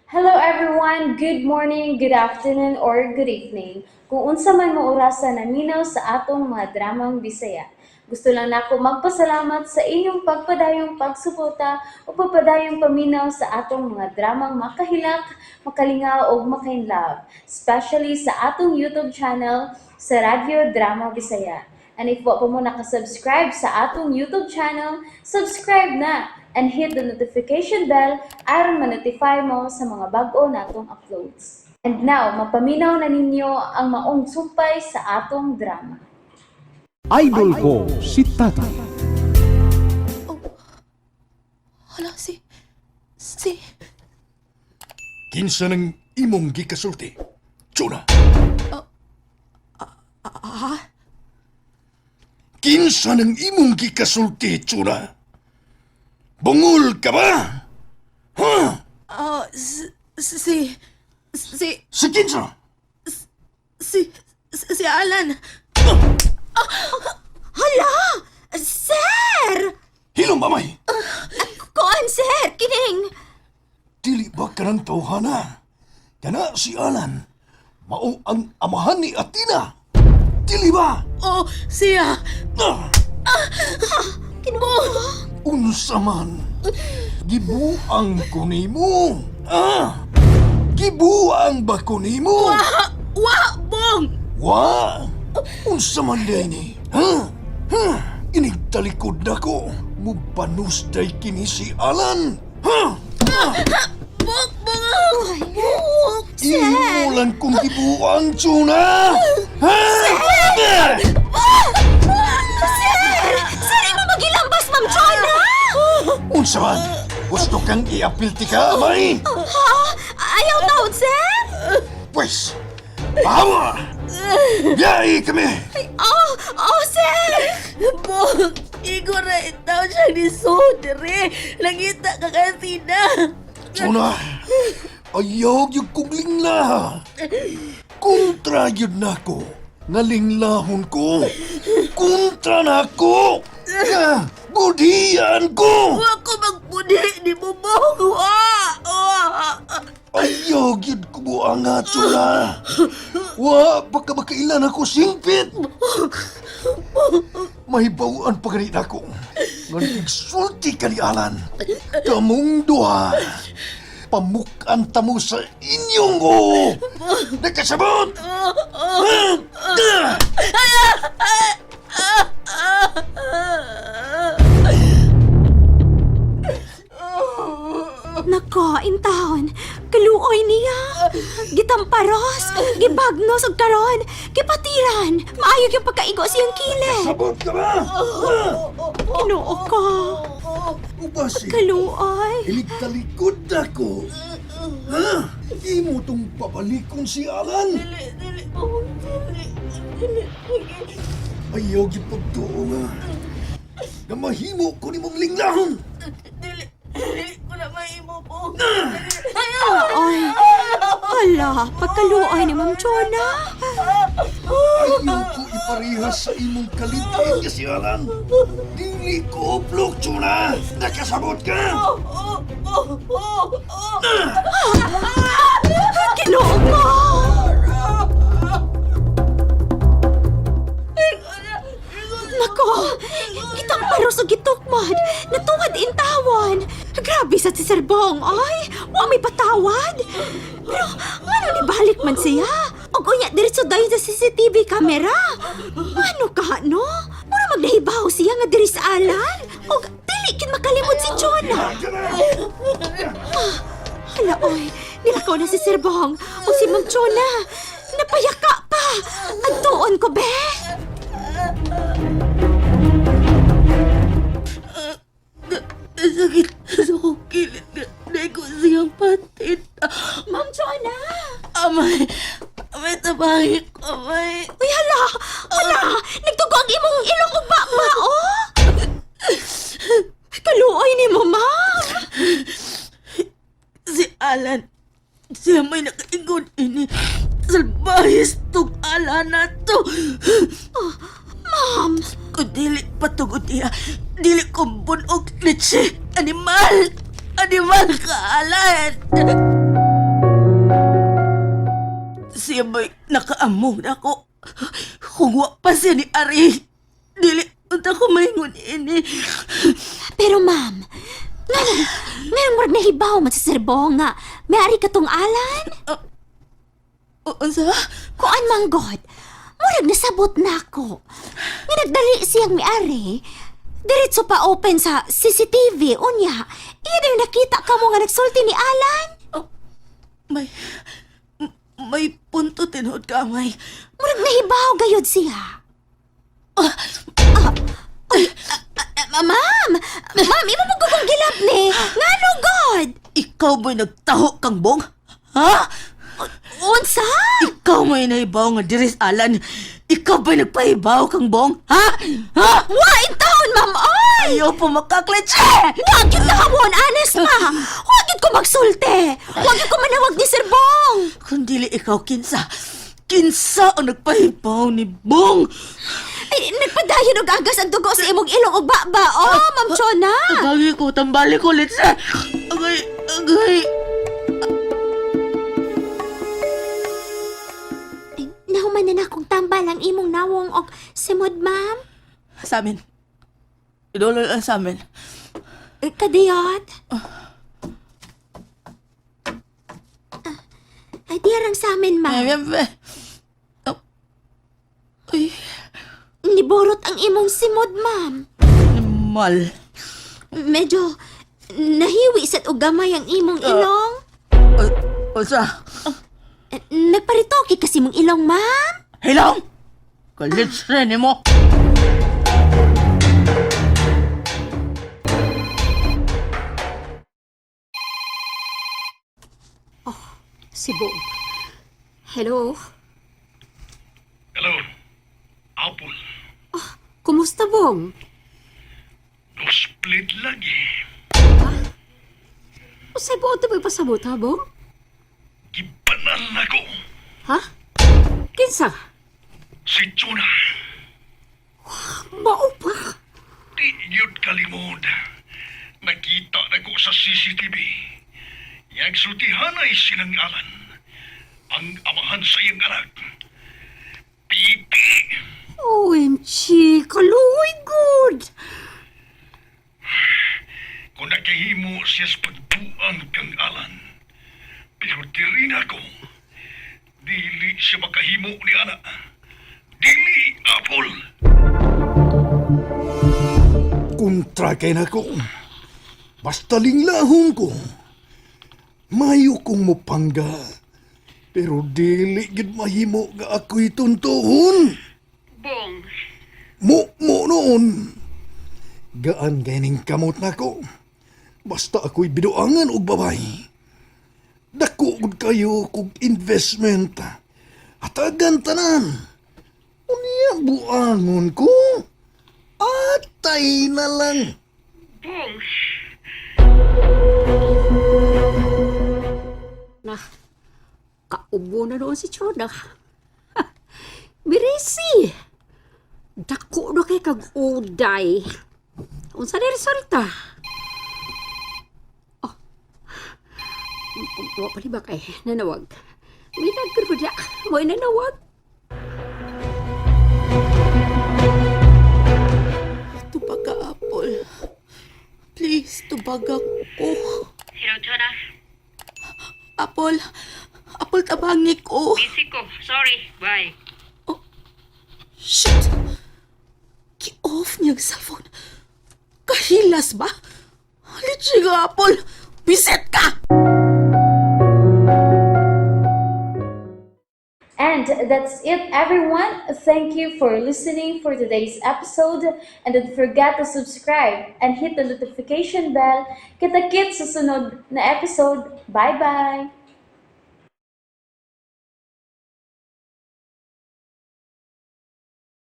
Hello everyone! Good morning, good afternoon, or good evening. Kung unsa man mo orasa naminaw sa atong mga dramang Bisaya. Gusto lang nako magpasalamat sa inyong pagpadayong pagsuporta o pagpadayong paminaw sa atong mga dramang makahilak, makalingaw ug makainlove, especially sa atong YouTube channel sa Radyo Drama Bisaya. And if wa pa mo nakasubscribe sa atong YouTube channel, subscribe na and hit the notification bell aron ma-notify mo sa mga bag-o natong uploads. And now, mapaminaw na ninyo ang maong sumpay sa atong drama. Idol ko si Tatay. Hala, si. Kinsa nang imong gikasulti? Chuna. Ah? Kinsa nang imong gikasulti, Chuna? Bungol ka ba? Ha? Ah, si. Si kinsa? Si Alan. Hala! Sir! Hilom ba may? Kuan, sir! Kining! Dili ba ka ng tawhana? Kana si Alan, mao ang amahan ni Athena. Dili ba? Oh, siya. Ah! Kinuha! Unsa man? Gibuang ko nimo. Ah! Gibuang ba ko nimo? Wa, Bong! Wa! Unsa man day ni? Ha? Ha? Inigtalikod na ko. Mubanus day kini si Alan. Ha? Bong, Bong! Bong! Imulan kong gibuang, Chuna! Ha? Sir! Sir, imo magilambas, Ma'am Chona! Unsa man? Gusto kang iapilti ka, amay? Ha? Ayaw taon, sir? Pwes, bawa! Biyai kami! Oh, oh, sir! Bong! Igo ra itaw siya ni Sodre. Langita ka kasi na. Chuna, ayaw yung kong lingla. Kontra yun na ko. Ngalinglahon ko. Kontra na ko. Nga, budian ko. Wa ko magpuni ni mo, Bong! Wa! Wa! Ayaw yun ko buanga, Chuna. Wa, baka makailan ako singpit. May bawaan pa ganit ako. Nga nagsulti ka ni Alan. Kamong duha. Pamukan tamo sa inyong o. Nakasabot! Nako, intawon. Kaluoy niya. Gitamparos, gibagnos og karon, gipatiran. Maayo yung pagkaigo siyang kile. Sabot ka ba? Ginoo ko. Ubasi. Kaluoy. Iligtalikod ako. Ha? Imo tong pabalikon si Alan. Dili, dili, Bong! Dili, dili. Ayaw gyud pagtuo nga. Na mahimo ko nimong linglahon. Dili, dili ko na mahimo, Bong. Ay, hala, pagkaluoy ni Ma'am Chona. Ayaw ko iparehas sa imong kalitin nga si Alan. Dili ko uplok, Chuna. Nakasabot ka. Ginoo ko. Nako, gitamparos og gitukmod. Natuwad intawon. Grabe sa si Sir Bong, ay. Wa may patawad. Pero ngano ni balik man siya? Og unya diretso dayon sa CCTV camera. Ano ka no? Mura magnahibaw siya nga diri sa Alan. Og dili kin makalimot si Jonah. Hala, oy. Nilakaw na si Sir Bong o si Ma'am Chona. Napayaka pa. Adtuon ko, be. Sakit sa akong kilid. Naiko siyang patit. Ma'am Chona! Amay, amay, tabangi ko, amay. Uy, hala! Hala! Nagtugo ang imong ilong ug baba, oh! Kaluoy ni mo, ma'am! Si Alan, siya may nakaingon ini. Salbahis tong Alan na to. Ma'am! Kung dili patugod niya, dili ko bunog litsi. Animal! Animal ka, Alan! Nakaamog na ako. Kung wa pa siya ni Ari, dili unta ko maingon ini. Pero ma'am, nganong murag nahibaw man si Sir Bong nga may ari katong Alan? Unsa? Kuan man god, murag nasabot na ako. Nga nagdali siyang miari, diretso pa open sa CCTV, unya, iya na yung nakita ka mo nga nagsulti ni Alan. May may punto tinuod ka, may. Murag nahibaw gayod siya. Ah, ay, ma'am! Ma'am, imo mo gugong gilap ni! Ngano god? Ikaw ba'y nagtaho kang Bong? Ha? Unsa? Ikaw may nahibaw nga diris Alan. Ikaw ba'y nagpahibaw kang Bong? Ha? Ha? Wa taon, ma'am! Ay! Ayaw pa makaklitse! Wag yun nakawon, honest ma! Wag yun ko magsulti! Wag yun ko manawag ni Sir Bong! Kung dili ikaw, kinsa. Kinsa ang nagpahibaw ni Bong? Ay, nagpadayon og agas ang dugo sa imong ilong og baba. Oh, Ma'am Chona! Agay ko, tambali ko, litse! Agay, agay! Ay, nahuman na na akong tambal ang imong nawong og simod, ma'am. Sa amin. Idolo lang sa amin. Eh, kadiyot. Ah, ay, diyarang sa amin, ma'am. Ay, ay, ay. Oh. Ay, Niborot ang imong simod, ma'am. mal. Medyo nahiwi sa og gamay ang imong ilong. Unsa? Eh, nagparitoke kasi mong ilong, ma'am. Hilong! Kalitse ni mo! Si Bong. Hello? Hello, Apple. Kumusta, Bong? No split lagi. Usay buot mo ipasabot, ha, Bong? Gibanal na ko. Ha? Kinsa? Si Chuna. Mao pa? Di yun kalimod. Nakita na ko sa CCTV. Yang sultihan ay silang Alan. Ang amahan sa iyang anak. Pipi! OMG, kaluoy good! Kung nakahimo siya sa pagbuang kang Alan. Pero diri na ko. Dili siya makahimo ni ana. Dili, Apple! Kontra kay nako. Basta linglahon ko. Mayo kong mupangga. Pero dili gid mahimo nga ako'y tuntuhon. Bong, Mo mo noon. Gaan ganing kamot nako. Basta ako'y biduangan og babay. Dako gud kayo kog investment. Hatagan tanan. Unya buangon ko. Atay na lang. Bong, Na, kaubo na noon si Chona. Ha, Birisi! Dako na kay kag uday. Unsa ni resulta? Oh. Wa pa ba kay nanawag? May nagkaroon Mo nanawag. Tubaga, Apple. Please, tubaga ko. Hello, Chona. Apple, Apple, tabangi ko. Busy ko. Sorry. Bye. Shit! Ki-off niya ang cellphone. Kahilas ba? Litsi ka, Apple! Bisit ka! And that's it, everyone. Thank you for listening for today's episode. And don't forget to subscribe and hit the notification bell. Kita-kits sa sunod na episode. Bye-bye!